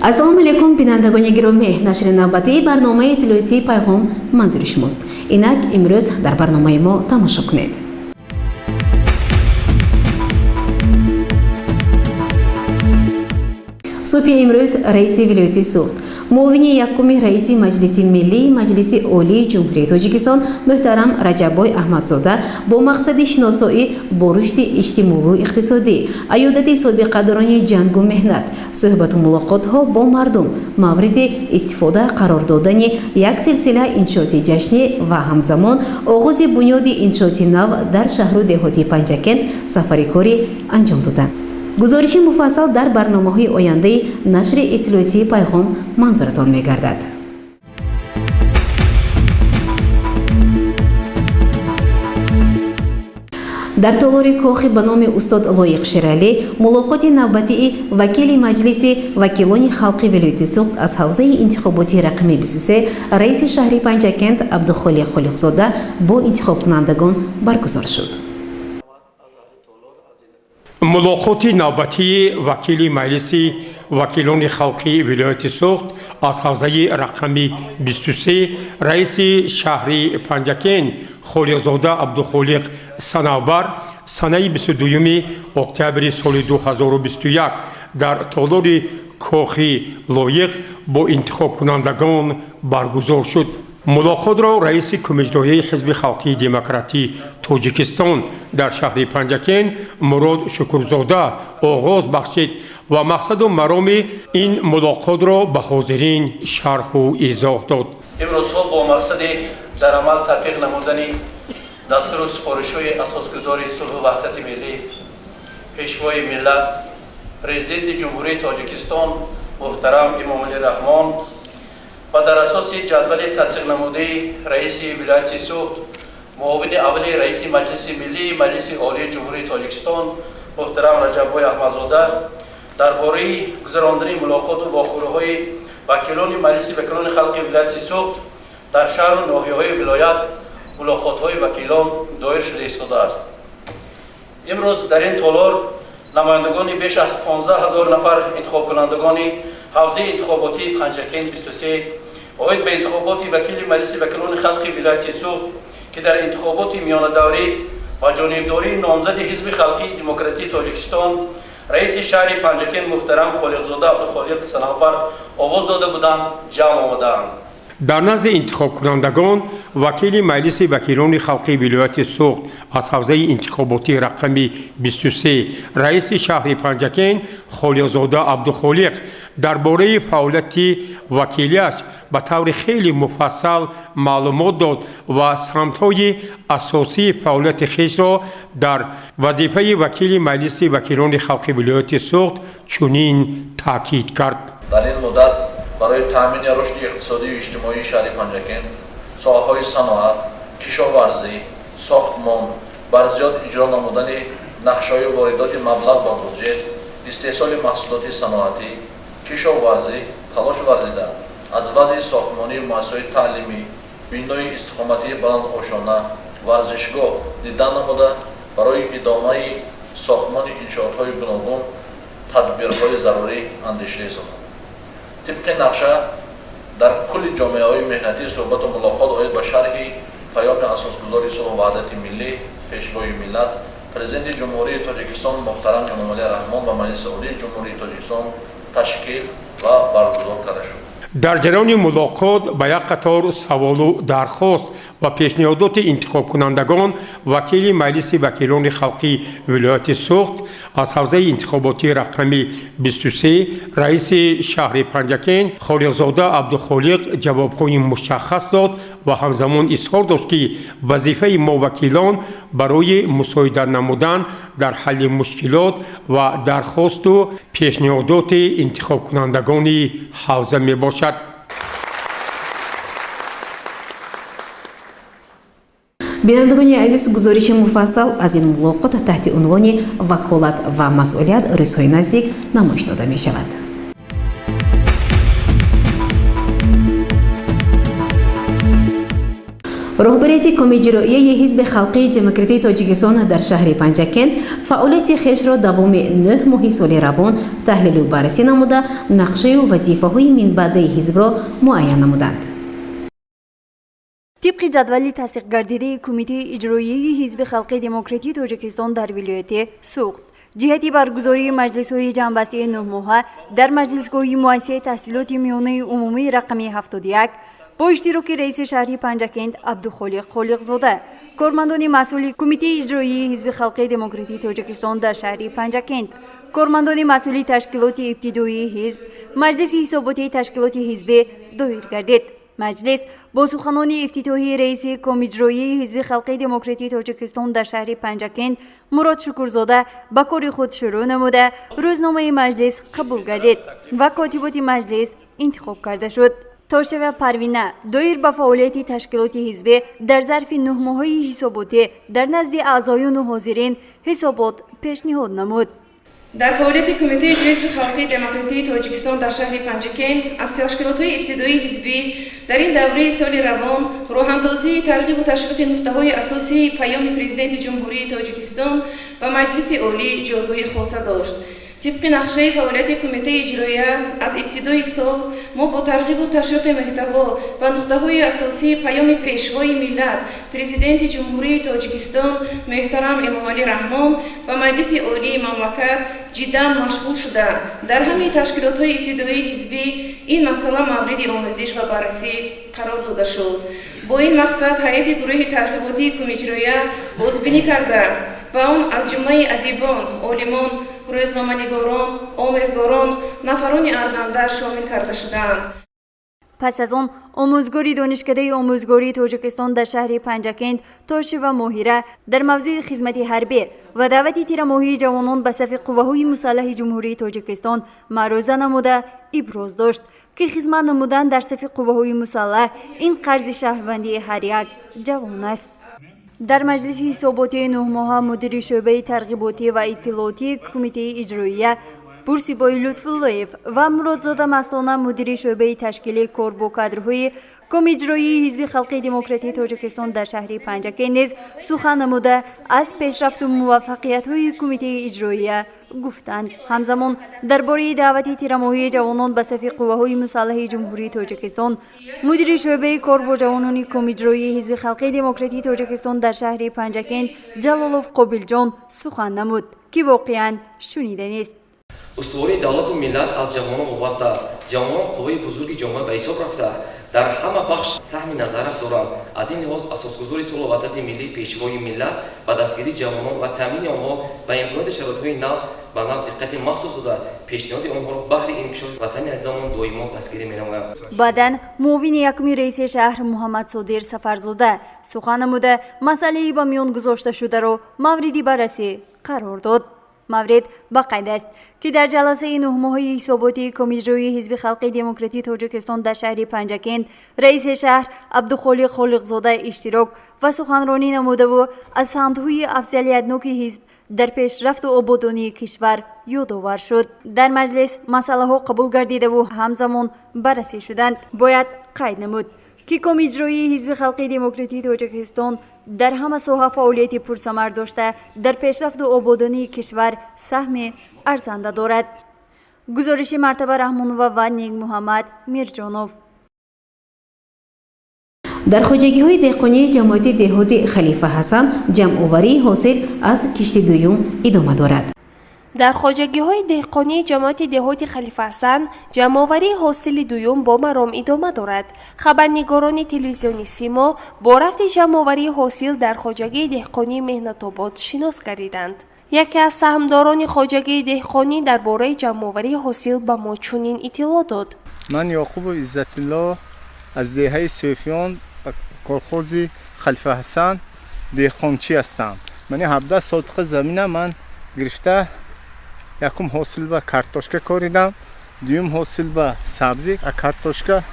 Ассалому алайкум, бинандагони гиромӣ. Нашри навбатии барномаи иттилоотии «Пайғом» манзури шумост. Инак, имрӯз дар барномаи мо тамошо кунед. Субҳи имрӯз раиси вилояти Суғд, муовини якуми раиси Маҷлиси Миллии Маҷлиси Олии Ҷумҳурии Тоҷикистон муҳтарам Раҷаббой Аҳмадзода бо мақсади шиносоӣ бо рушди иҷтимоию иқтисодӣ, аёдати собиқадорони ҷангу меҳнат, суҳбату мулоқотҳо бо мардум, мавриди истифода қарор додани як силсила иншооти ҷашнӣ ва ҳамзамон оғози бунёди иншооти нав дар шаҳру деҳоти Панҷакент сафари корӣ анҷом доданд. Гузориши муфассал дар барномаҳои ояндаи нашри иттилоотии «Пайғом» манзуратон мегардад. Дар толори кохи ба номи устод Лоиқ Шералӣ мулоқоти навбатии вакили Маҷлиси вакилони халқи вилояти Суғд аз ҳавзаи интихоботии рақами 23, раиси шаҳри Панҷакент Абдухолиқ Холиқзода бо интихобкунандагон баргузор шуд. Мулоқоти навбатии вакили Маҷлиси вакилони халқи вилояти Суғд аз ҳавзаи рақами 23, раиси шаҳри Панҷакент Холиқзода Абдухолиқ Санавбар санаи 22 октябри соли 2021 дар толори кохи Лоиқ бо интихобкунандагон баргузор шуд. Мулоқотро раиси кумитаи Ҳизби халқии демократии Тоҷикистон дар шаҳри Панҷакент Мурод Шукурзода оғоз бахшид ва мақсаду мароми ин мулоқотро ба ҳозирин шарҳу изоҳ дод. Имрӯзҳо бо мақсади дар амал татбиқ намудани дастуру супоришҳои асосгузори сулҳу ваҳдати миллӣ, Пешвои миллат, Президенти Ҷумҳурии Тоҷикистон муҳтарам Эмомалӣ Раҳмон ва дар асоси ҷадвали тасдиқнамудаи раиси вилояти Суғд, муовини аввали раиси Маҷлиси Миллии Маҷлиси Олии Ҷумҳурии Тоҷикистон муҳтарам Раҷаббой Аҳмадзода дар бораи гузарондани мулоқоту вохӯриҳои вакилони Маҷлиси вакилони халқи вилояти Суғд дар шаҳру ноҳияҳои вилоят мулоқотҳои вакилон доир шуда истодааст. Имрӯз дар ин толор намояндагони беш аз 15 000 нафар интихобкунандагони ҳавзаи интихоботии Панҷакент 23 оид ба интихоботи вакили Маҷлиси вакилони халқи вилояти Суғд, ки дар интихоботи миёнадаврӣ ва ҷонибдории номзади Ҳизби халқии демократии Тоҷикистон, раиси шаҳри Панҷакент муҳтарам Холиқзода Абдухолиқ Санавбар овоз дода буданд, ҷамъ омадаанд. Дар назди интихобкунандагон вакили Маҷлиси вакилони халқи вилояти Суғд аз ҳавзаи интихоботии рақами 23, раиси шаҳри Панҷакент Холиқзода Абдухолиқ дар бораи фаъолияти вакилиаш ба таври хеле муфассал маълумот дод ва самтҳои асосии фаъолияти хешро дар вазифаи вакили Маҷлиси вакилони халқи вилояти Суғд чунин таъкид кард. Дар ин муддат барои таъмини рушди иқтисодию иҷтимоии шаҳри Панҷакент, соҳаҳои саноат, кишоварзӣ, сохтмон, бар зиёд иҷро намудани нақшаҳои воридоти маблағ ба буҷет, истеҳсоли маҳсулоти саноатӣ, кишоварзӣ талош варзида, аз вазъи сохтмонии муассисаҳои таълимӣ, бинои истиқоматии баландошона, варзишгоҳ дидан намуда, барои идомаи сохтмони иншоотҳои гуногун тадбирҳои зарурӣ андешида истоданд. Тибқи нақша дар кулли ҷомеаҳои меҳнатӣ суҳбату мулоқот оид ба шарҳи паёми асосгузори сулҳу ваҳдати миллӣ, Пешвои миллат, Президенти Ҷумҳурии Тоҷикистон муҳтарам Эмомалӣ Раҳмон ба Маҷлиси Олии Ҷумҳурии Тоҷикистон ташкил ва баргузор карда шуд. Дар ҷараёни мулоқот ба як қатор саволу дархост ва пешниҳодоти интихобкунандагон вакили Маҷлиси вакилони халқи вилояти Суғд аз ҳавзаи интихоботии рақами 23, раиси шаҳри Панҷакент Холиқзода Абдухолиқ ҷавобҳои мушаххас дод ва ҳамзамон изҳор дошт, ки вазифаи мо вакилон барои мусоидат намудан дар ҳалли мушкилот ва дархосту пешниҳодоти интихобкунандагони ҳавза мебошад. Бинандагони азиз, гузориши муфассал аз ин мулоқот таҳти унвони «Ваколат ва масъулият» рӯзҳои наздик намоиш дода мешавад. Роҳбарияти Комиҷроияи Ҳизби халқии демократии Тоҷикистон дар шаҳри Панҷакент фаъолияти хешро давоми 9 моҳи соли равон таҳлилу баррасӣ намуда, нақшаю вазифаҳои минбаъдаи ҳизбро муайян намуданд. Тибқи ҷадвали тасдиқгардидаи Кумитаи иҷроияи Ҳизби халқии демократии Тоҷикистон дар вилояти Суғд ҷиҳати баргузории маҷлисҳои ҷамъбастии 9-моҳа дар маҷлисгоҳи муассисаи таҳсилоти миёнаи умумии рақами 71 бо иштироки раиси шаҳри Панҷакент Абдухолиқ Холиқзода, кормандони масъули Кумитаи иҷроияи Ҳизби халқии демократии Тоҷикистон дар шаҳри Панҷакент, кормандони масъули ташкилоти ибтидоии ҳизб маҷлиси ҳисоботии ташкилоти ҳизбӣ доир гардид. Маҷлис бо суханони ифтитоҳии раиси Комиҷроии Ҳизби халқии демократии Тоҷикистон дар шаҳри Панҷакент Мурод Шукурзода ба кори худ шурӯъ намуда, рӯзномаи маҷлис қабул гардид ва котиботи маҷлис интихоб карда шуд. Тошева Парвина доир ба фаъолияти ташкилоти ҳизбӣ дар зарфи 9 моҳаи ҳисоботӣ дар назди аъзоёну ҳозирин ҳисобот пешниҳод намуд. Дар фаъолияти Кумитаи иҷроии Ҳизби халқии демократии Тоҷикистон дар шаҳри Панҷакент аз ташкилотҳои ибтидоии ҳизбӣ дар ин давраи соли равон роҳандозии тарғибу ташвиқи нуқтаҳои асосии Паёми Президенти Ҷумҳурии Тоҷикистон ба Маҷлиси Олӣ ҷойгоҳи хоса дошт. Тибқи нақшаи фаъолияти Кумитаи иҷроия, аз ибтидои сол мо бо тарғибу ташвиқи муҳтаво ва нуқтаҳои асосии Паёми Пешвои миллат, Президенти Ҷумҳурии Тоҷикистон муҳтарам Эмомалӣ Раҳмон ба Маҷлиси Олии мамлакат ҷиддан машғул шуда, дар ҳамаи ташкилотҳои ибтидоии ҳизбӣ ин масъала мавриди омӯзиш ва баррасӣ қарор дода шуд. Бо ин мақсад ҳайати гурӯҳи тарғиботии кумиҷроия бозбинӣ карда, ба он аз ҷумлаи адибон, олимон, рӯзноманигорон, омӯзгорон, нафарони арзанда шомил карда шудаанд. Пас аз он омӯзгори Донишкадаи омӯзгории Тоҷикистон дар шаҳри Панҷакент Тошева Моҳира дар мавзӯи хизмати ҳарбӣ ва даъвати тирамоҳии ҷавонон ба сафи қувваҳои мусаллаҳи Ҷумҳурии Тоҷикистон маърӯза намуда, иброз дошт, ки хизмат намудан дар сафи қувваҳои мусаллаҳ ин қарзи шаҳрвандии ҳар як ҷавон аст. Дар маҷлиси ҳисоботии 9-моҳа мудири шӯъбаи тарғиботӣ ва иттилоотии Кумитаи иҷроия Пурсибои Лутфуллоев ва Муродзода Мастона, мудири шӯъбаи ташкили кор бо кадрҳои Комиҷроии Ҳизби халқии демократии Тоҷикистон дар шаҳри Панҷакент низ сухан намуда, аз пешрафту муваффақиятҳои Кумитаи иҷроия гуфтанд. Ҳамзамон дар бораи даъвати тирамоҳии ҷавонон ба сафи қувваҳои мусаллаҳи Ҷумҳурии Тоҷикистон мудири шӯъбаи кор бо ҷавонони Комиҷроии Ҳизби халқии демократии Тоҷикистон дар шаҳри Панҷакент Ҷалолов Қобилҷон сухан намуд, ки воқеан шуниданист. Устувории давлату миллат аз ҷавонон вобаста аст. Ҷавонон қувваи бузурги ҷомеа ба ҳисоб рафта, дар ҳама бахш саҳми назаррас доранд. Аз ин лиҳоз Асосгузори сулҳу ваҳдати миллӣ, Пешвои миллат ба дастгирии ҷавонон ва таъмини онҳо ба имконоти шароитҳои нав ба нав диққати махсус дода, пешниҳоди онҳоро баҳри инкишофи ватани азизамон доимо дастгирӣ менамояд. Баъдан муовини якуми раиси шаҳр Муҳаммадсодир Сафарзода сухан намуда, масъалаи ба миён гузошташударо мавриди баррасӣ қарор дод. Маврид ба қайд аст, ки дар ҷаласаи 9-моҳаи ҳисоботии Комиҷроии Ҳизби халқии демократии Тоҷикистон дар шаҳри Панҷакент раиси шаҳр Абдухолиқ Холиқзода иштирок ва суханронӣ намудаву аз самтҳои афзалиятноки ҳизб дар пешрафту ободонии кишвар ёдовар шуд. Дар маҷлис масъалаҳо қабул гардидаву ҳамзамон баррасӣ шуданд. Бояд қайд намуд, ки Комиҷроии Ҳизби халқии демократии Тоҷикистон дар ҳама соҳа фаъолияти пурсамар дошта, дар пешрафту ободонии кишвар саҳми арзанда дорад. Гузориши Мартаба Раҳмонова ва Некмуҳаммад Мирҷонов. Дар хоҷагиҳои деҳқонии ҷамоати деҳоти Халифа Ҳасан ҷамъоварии ҳосил аз кишти дуюм идома дорад. Дар хоҷагиҳои деҳқонии ҷамоати деҳоти Халифаҳасан ҷамъоварии ҳосили дуюм бо маром идома дорад. Хабарнигорони телевизиони Симо бо рафти ҷамъоварии ҳосил дар хоҷагии деҳқонии Меҳнатобод шинос гардиданд. Яке аз саҳмдорони хоҷагии деҳқонӣ дар бораи ҷамъоварии ҳосил ба мо чунин иттилоъ дод. Ман Ёқубов Иззатулло, аз деҳаи Сӯфиён, колхози Халифа Ҳасан деҳқончӣ ҳастам. Мани 17 сотиқа замина ман гирифта, якум ҳосил ба картошка коридам, дуюм ҳосил ба сабзӣ. А картошка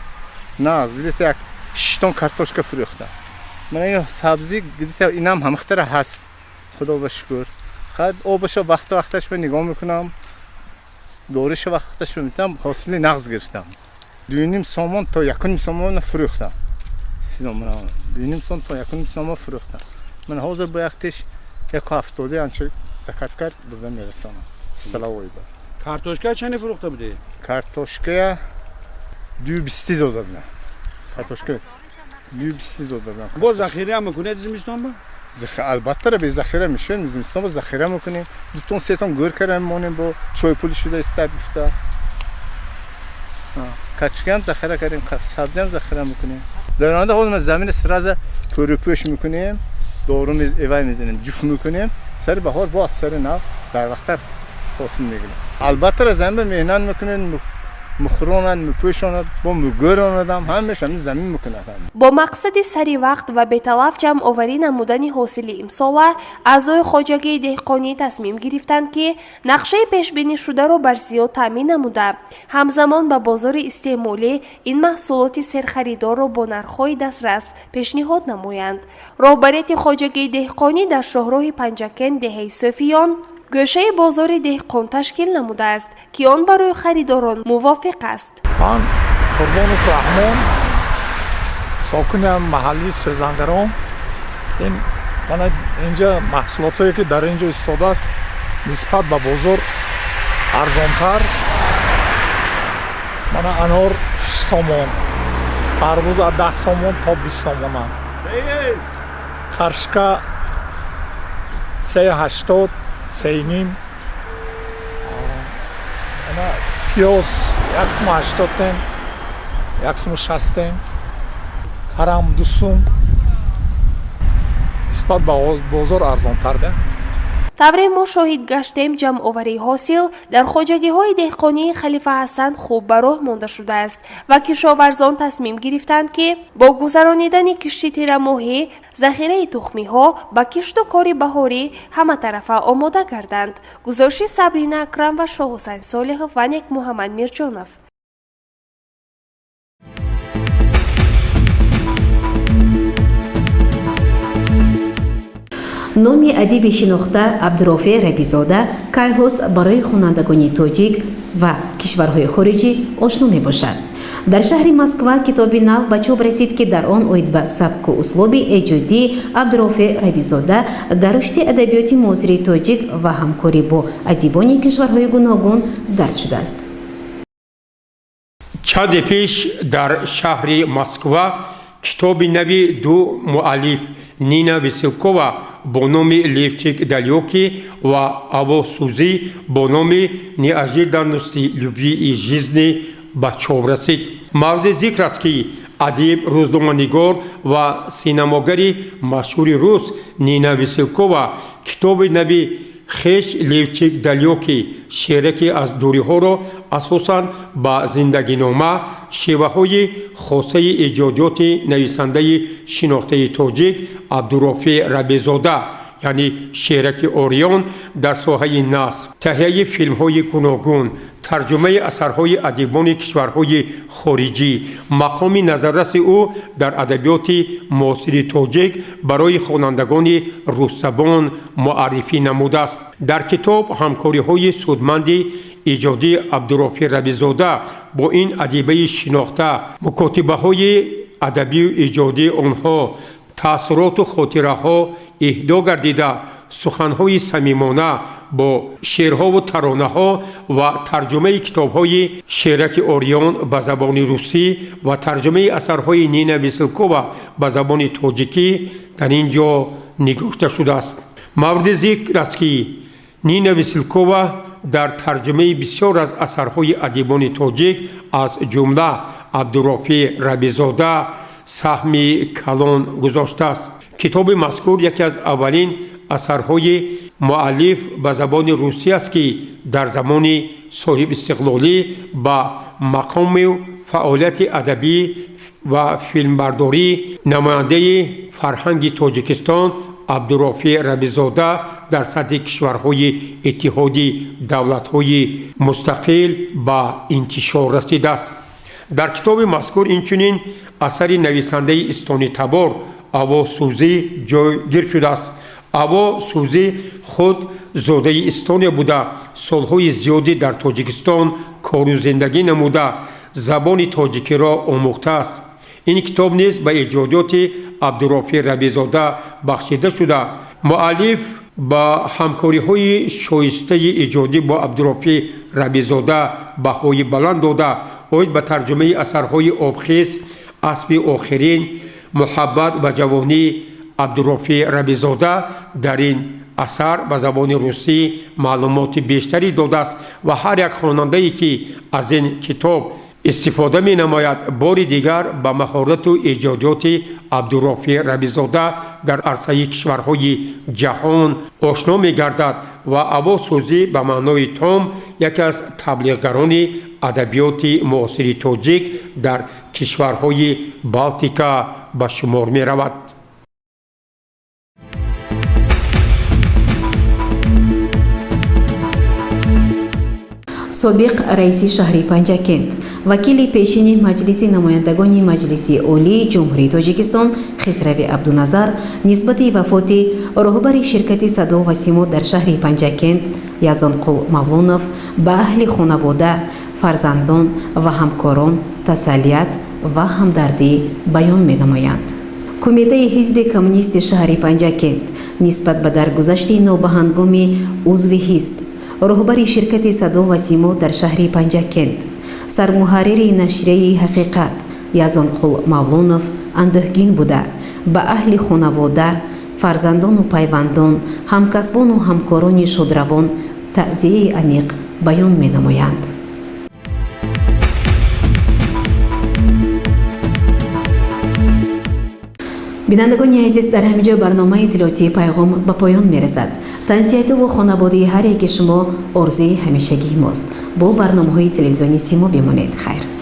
нағз, где-то як 6 тонн картошка фурӯхтам. Мана сабзӣ где-то инам ҳамихтара ҳаст, худо ба шукр. Хад обаша вақта вақташ ба нигоҳ мекунам, дориша вақташ метам, ҳосили нағз гирифтам. 2,5 сомон то 1,5 сомон фурӯхтам. 2.5 сом то 1.5 сом фурӯхтам. Ман ҳозир бо яктеш 1.70 анча заказ кард, бурда мерасонам. Столовой ба. Картошка чанд фурӯхта будед? Картошка 2.20 дода будам. Картошка 2.20 дода будам. Бо захира мекунед зимистон ба? Албатта, бе захира мешавем, зимистон ба захира мекунем. 2 тон 3 тон гӯр карда мемонем, бо чой пули шуда истад гуфта. Картошка ҳам захира кардем, сабзӣ ҳам захира мекунем. Дар оянда ҳозир замин сразу пӯрупӯш мекунем, дору эвай мезанем, ҷуфт мекунем, сари баҳор бо аз сари нав дар вақта ҳосил мегирем. Албатта, замин ба меҳнат мекунем, мухронад, мепӯшонад, бо мегӯронадам, ҳамааш ҳамин замин мекунад. Бо мақсади сари вақт ва беталаф ҷамъоварӣ намудани ҳосили имсола, аъзои хоҷагии деҳқонӣ тасмим гирифтанд, ки нақшаи пешбинишударо бар зиёд таъмин намуда, ҳамзамон ба бозори истеъмолӣ ин маҳсулоти серхаридорро бо нархҳои дастрас пешниҳод намоянд. Роҳбарияти хоҷагии деҳқонӣ дар шоҳроҳи Панҷакент, деҳаи Сӯфиён, гӯшаи бозори деҳқон ташкил намудааст, ки он барои харидорон мувофиқ аст. Ман Қурбонов Раҳмон, сокини маҳаллии Сӯзангарон. Ин мана инҷа маҳсулотое ки дар инҷо истодааст, нисбат ба бозор арзонтар. Мана анор 6 сомон, тарбуз аз 10 сомон то 20 сомона, каршка 3.80, 3.5, ана пиёз 1.80 тен, 1.60 тен, карам 2 сум, нисбат ба бозор арзонтар да. Тавре мо шоҳид гаштем, ҷамъоварии ҳосил дар хоҷагиҳои деҳқонии Халифа Ҳасан хуб ба роҳ монда шудааст ва кишоварзон тасмим гирифтанд, ки бо гузаронидани кишти тирамоҳӣ захираи тухмиҳо ба кишту кори баҳорӣ ҳаматарафа омода гарданд. Гузориши Сабрина Акрам ва Шоҳҳусайн Солиҳов ва Некмуҳаммад Мирҷонов. Номи адиби шинохта Абдурофеъ Рабизода кайҳост барои хонандагони тоҷик ва кишварҳои хориҷӣ ошно мебошад. Дар шаҳри Москва китоби нав ба чоп расид, ки дар он оид ба сабку услуби эҷодии Абдурофеъ Рабизода дар рушди адабиёти муосири тоҷик ва ҳамкорӣ бо адибони кишварҳои гуногун дарҷ шудааст. Чанде пеш дар шаҳри Москва китоби нави ду муаллиф Нина Веселкова бо номи «Левчик далёкий» ва Авосӯзӣ бо номи «Неожиданности любви и жизни» ба чоп расид. Мавриди зикр аст, ки адиб, рӯзноманигор ва синамогари машҳури рус Нина Веселкова китоби нави хеш «Левчик далёкий», шеъре аз дуриҳоро асосан ба зиндагинома, шеваҳои хосаи эҷодиёти нависандаи шинохтаи тоҷик Абдурофеъ Рабизода, яъне Шераки Ориён, дар соҳаи наср, таҳияи филмҳои гуногун, тарҷумаи асарҳои адибони кишварҳои хориҷӣ, мақоми назарраси ӯ дар адабиёти муосири тоҷик барои хонандагони русзабон муаррифӣ намудааст. Дар китоб ҳамкориҳои судманди эҷодии Абдурофеъ Рабизода бо ин адибаи шинохта, мукотибаҳои адабию эҷодии онҳо, таассуроту хотираҳо эҳдо гардида, суханҳои самимона бо шеърҳову таронаҳо ва тарҷумаи китобҳои Шераки Ориён ба забони русӣ ва тарҷумаи асарҳои Нина Веселкова ба забони тоҷикӣ дар ин ҷо нигошта шудааст. Мавриди зикр аст, ки Нина Веселкова дар тарҷумаи бисёр аз асарҳои адибони тоҷик, аз ҷумла Абдурофеъ Рабизода, саҳми калон гузоштааст. Китоби мазкур яке аз аввалин асарҳои муаллиф ба забони русӣ аст, ки дар замони соҳибистиқлолӣ ба мақому фаъолияти адабӣ ва филмбардорӣ намояндаи фарҳанги Тоҷикистон Абдурофеъ Рабизода дар сатҳи кишварҳои Иттиҳоди давлатҳои мустақил ба интишор расидааст. Дар китоби мазкур инчунин асари нависандаи истонитабор Авосӯзӣ ҷойгир шудааст. Авосӯзӣ худ зодаи Эстония буда, солҳои зиёдӣ дар Тоҷикистон кору зиндагӣ намуда, забони тоҷикиро омӯхтааст. Ин китоб низ ба эҷодиёти Абдурофӣ Рабизода бахшида шуда, муаллиф ба ҳамкориҳои шоистаи эҷодӣ бо Абдурофӣ Рабизода баҳои баланд дода, оид ба тарҷумаи асарҳои Обхез, Аспи охирин, Муҳаббат ва ҷавонӣ Абдурофӣ Рабизода дар ин асар ба забони русӣ маълумоти бештарӣ додааст ва ҳар як хонандае, ки аз ин китоб истифода менамояд, бори дигар ба маҳорату эҷодиёти Абдурофӣ Рабизода дар арсаи кишварҳои ҷаҳон ошно мегардад ва Авозсӯзӣ ба маънои том яке аз таблиғгарони адабиёти муосири тоҷик дар кишварҳои Балтика ба шумор меравад. Собиқ раиси шаҳри Панҷакент, вакили пешини Маҷлиси намояндагони Маҷлиси Олии Ҷумҳурии Тоҷикистон Хисрави Абдуназар нисбати вафоти роҳбари ширкати Садо ва Симо дар шаҳри Панҷакент Язонқул Мавлонов ба аҳли хонавода, фарзандон ва ҳамкорон тасаллият ва ҳамдардӣ баён менамоянд. Кумитаи ҳизби коммунисти шаҳри Панҷакент нисбат ба даргузашти нобаҳангоми узви ҳизб, роҳбари ширкати Садо ва Симо дар шаҳри Панҷакент, сармуҳаррири нашрияи Ҳақиқат Язонқул Мавлонов андӯҳгин буда, ба аҳли хонавода, фарзандону пайвандон, ҳамкасбону ҳамкорони шодравон таъзияи амиқ баён менамоянд. Бинандагони азиз, дар ҳамин ҷо барномаи иттилоотии Пайғом ба поён мерасад. Тансиҳативу хонаводаи ҳар яке шумо орзуи ҳамешагии мост. Бо барномаҳои телевизиони Симо бимонед. Хайр.